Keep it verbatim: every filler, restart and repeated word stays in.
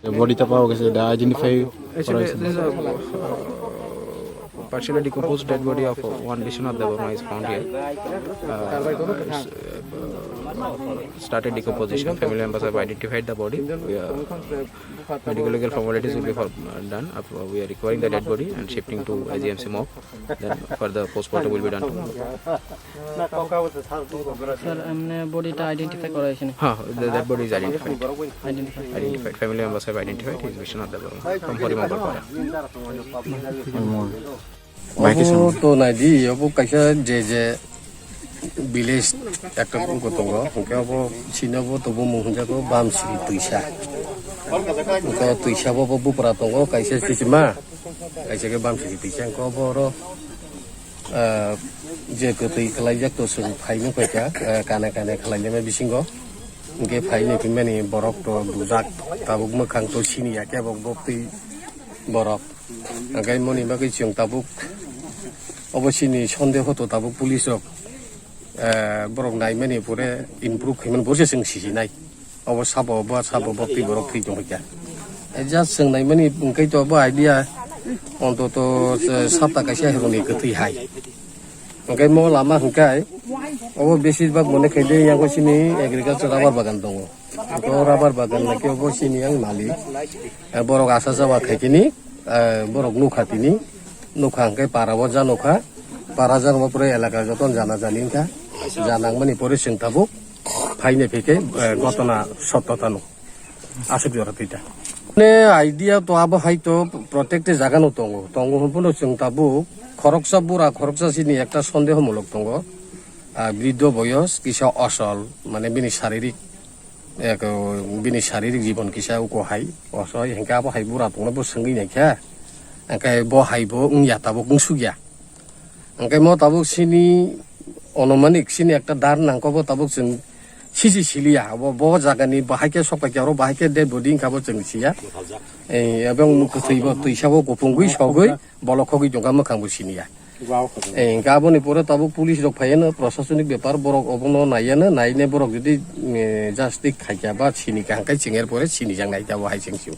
The body ta pawa gese, the identify Actually, kora gese. This is a, uh, partially decomposed dead body of, uh, one Biswanath Debbarma is found here. Uh, it's, uh, started decomposition. Family members have identified the body. We are, medical legal formalities will be for, uh, done. Uh, we are recovering the dead body and shifting to A G M C morgue. Then further postmortem will be done tomorrow. Sir, এমনি বডিটা আইডেন্টিফাই করা হয়েছে না? Huh, the, that body is identified. Identify. Identified. Family members have identified. He is Biswanath Debbarma from Horimongol Para. Obo to naidi, obo kaisa je je village ekta tongo, hwnkhe obo sini obo to bumung hwnjago Bamsiri Twisa. Hwnkhe o Twisa bo bo bupra tongo, kaisa chichima, kaisa khe Bamsiri Twisa, hwnkhe obo oro, ah, je kwtwi khlaijak to chwng phaino phaikha, ah, kana kana khlainai bisingo, hwnkhe phaino phaimani borok to bujak, tabuk mwkhang to siniya khe bo, bo twi borok. Hwnkhe moni bagwi chwng tabuk obo chini sondeho to tabuk police rok, eh, borok naimani pore improve khaimani pore se chwng sijinai. Obo sabo bo sabo bo twi borok thwi tongkha. Eh, just chwng naimani hwnkhe to obo idea ontoto, eh, sapta kaisa hironi kwthwi hai. Hwnkhe mo lama hwnkhe obo besir bak mone khaide yang sini agriculture rubber bagan tongo. Hwnkhe o rubber bagan naki obo sini yang malik. Eh, borok asa jawa khaikini, eh, borok nukha tini. Nukha hwnkhe para o ja nukha. Para jang bo pore elaka joton jana jani wngkha. Jana wngmani pore chwng tabuk phaini phikhe, eh, gotona sottotano. Aswk jora twi ta. Ne idea to abo hai to protected jaga no tongo. Tongo hwn phano chwng tabuk khoroksa bura khoroksa chini ekta sondeho mulok tongo. Ah, briddo boyos kisa osol, mane bini saririk, ek, bini saririk jibon kisa uko hai osol, hwnkhe abo hai bura tongno bo swngwi naikha. Hwnkhe bo hai bo wngya tabuk wngsukya. Hwnkhe mo tabuk sini onomanik sini ekta dar nangkho bo tabuk chwng sisi siliya. Abo bo jagani bahai khe sokpaikha oro bahai khe dead body wngkha bo chwng siya. Eh, ebong kwthwi bo twisa bo kupungwi sogwi bolok khogwi tongkha mwkhang bo siniya. Eh, hwnkhe aboni pore tabuk police rok phaiya no prosasonik bepar borok obono naiya no naine borok jodi, eh, justice khaikha ba sinikha hwnkhe chwng er pore sinijak nai tabuk hai chwng sio.